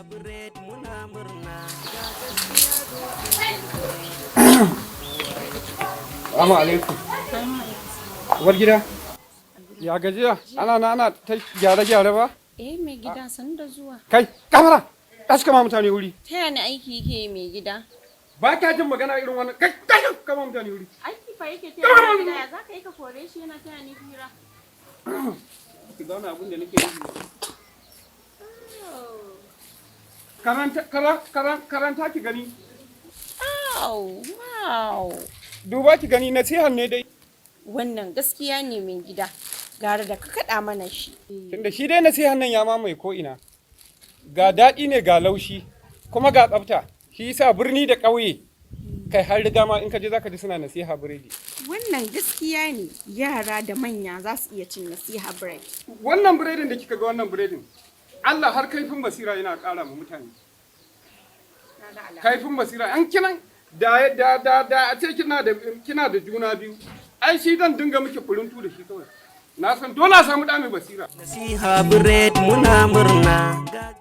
Bread muna murna, ga gaskiya dokin. Salamu alaikum. Uwar gida. Ya gajiya? Ana na ana ta gyare-gyare ba? Eh, mai gida, sannu da zuwa. Kai, kamara! Tashi kama mutane wuri. Ta yana aiki yake yi, mai gida? Ba ka jin magana irin wannan. Kai, tashi kama mutane wuri. Aiki fa yake taya ni, gida. Ya za ka yi ka kore shi yana taya ni hira? Ki zauna, abin da nake yi. Karanta, karanta ki gani. Oh, wow. Duba ki gani, nasihan ne dai. Wannan gaskiya ne, mai gida. Gara da ka kaɗa mana shi. Tunda shi dai nasihan nan ya mamaye ko ina. Ga daɗi ne, ga laushi, kuma ga tsafta. Shi yasa birni da ƙauye, kai, har riga ma in ka je zaka ji suna Nasiha biredi. Wannan gaskiya ne, yara da manya za su iya cin Nasiha Bread. Wannan biredin da kika ga, wannan biredin, Allah, har kaifin basira yana ƙara ma mutane. Kaifin basira an kinan da a ce kina da juna biyu. Ai shi zan dinga miki kuruntu da shi kawai. Na san dole a samu ɗa mai basira. Nasiha Bread muna murna, ga